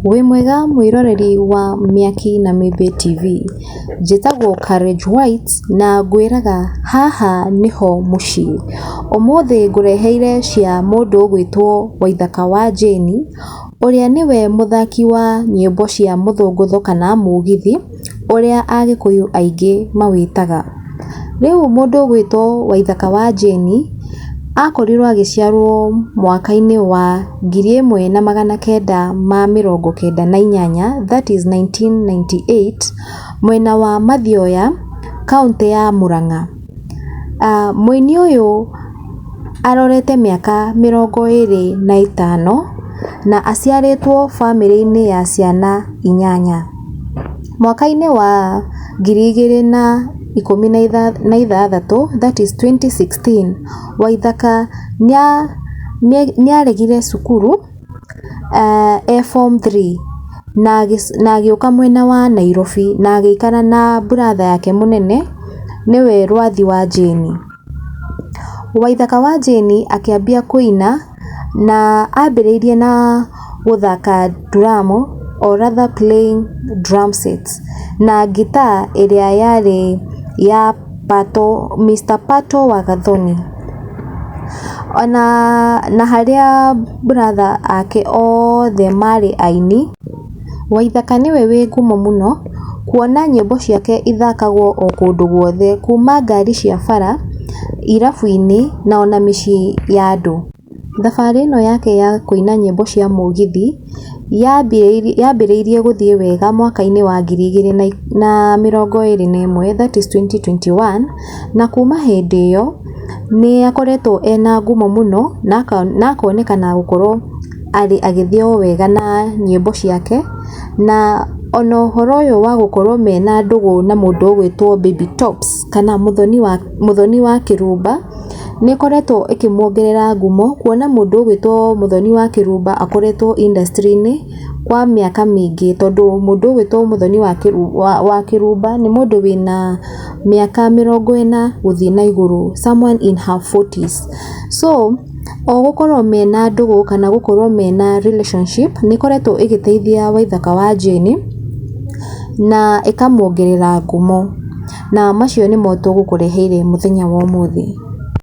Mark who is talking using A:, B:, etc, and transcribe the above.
A: Wĩ mwega mwĩroreri wa Mĩaki na Mĩmbĩ TV, njĩtagwo Courage White na ngwĩraga haha nĩho mũciĩ. Ũmũthĩ ngũreheire cia mũndũ ũgwĩtwo Waithaka wa Jane, ũrĩa nĩwe mũthaki wa nyĩmbo cia mũthũngũtho kana mũgithi, ũrĩa agĩkũyũ aingĩ mawĩtaga. Rĩu mũndũ ũgwĩtwo Waithaka wa Jane akorirwo agĩciarwo mwaka-inĩ wa 1998, that is 1998, mwena wa Mathioya, kauntĩ ya Mũrang'a. Mũini ũyũ arorete mĩaka 25 na aciarĩtwo bamĩrĩ-inĩ ya ciana inyanya. Mwaka-inĩ wa 2016, that is 2016, Waithaka nĩaregire cukuru e form three na agĩũka mwena wa Nairobi na agĩikara na brother yake mũnene nĩwe Rwathi wa Jane. Waithaka wa Jane akĩambia kũina na ambĩrĩirie na gũthaka nduramu or rather playing drum sets na ngitaa ĩrĩa yarĩ ya Pato, Mr Pato wa Gathoni. Ona na harĩa brother ake othe marĩ aini, Waithaka nĩwe wĩ ngumo mũno kuona nyĩmbo ciake ithakagwo o kũndũ guothe kuma ngari cia bara, irabu-inĩ na ona mĩciĩ ya andũ. Thabarĩ ĩno yake ya kũina nyĩmbo cia mũgithi yambĩrĩirie gũthiĩ wega mwaka-inĩ wa 2021, that is 2021, na kuma hĩndĩ ĩyo nĩ akoretwo ena ngumo mũno na akonekana gũkorwo agĩthiĩ o wega na nyĩmbo ciake, na ona ũhoro ũyũ wa gũkorwo mena ndũgũ na mũndũ ũgwĩtwo Baby Tops kana Mũthoni wa Kĩrumba nĩ ĩkoretwo ĩkĩmuongerera ngumo, kuona mũndũ ũgwĩtwo Mũthoni wa Kĩrumba akoretwo industry-inĩ kwa mĩaka mĩingĩ, tondũ mũndũ ũgwĩtwo Mũthoni wa Kĩrumba nĩ mũndũ wĩna mĩaka 40 gũthiĩ na igũrũ, someone in her forties. So o gũkorwo mena ndũgũ kana gũkorwo mena relationship nĩ ĩkoretwo ĩgĩteithia Waithaka wa Jane na ĩkamuongerera ngumo, na macio nĩmo tũgũkũreheire mũthenya wa ũmũthĩ.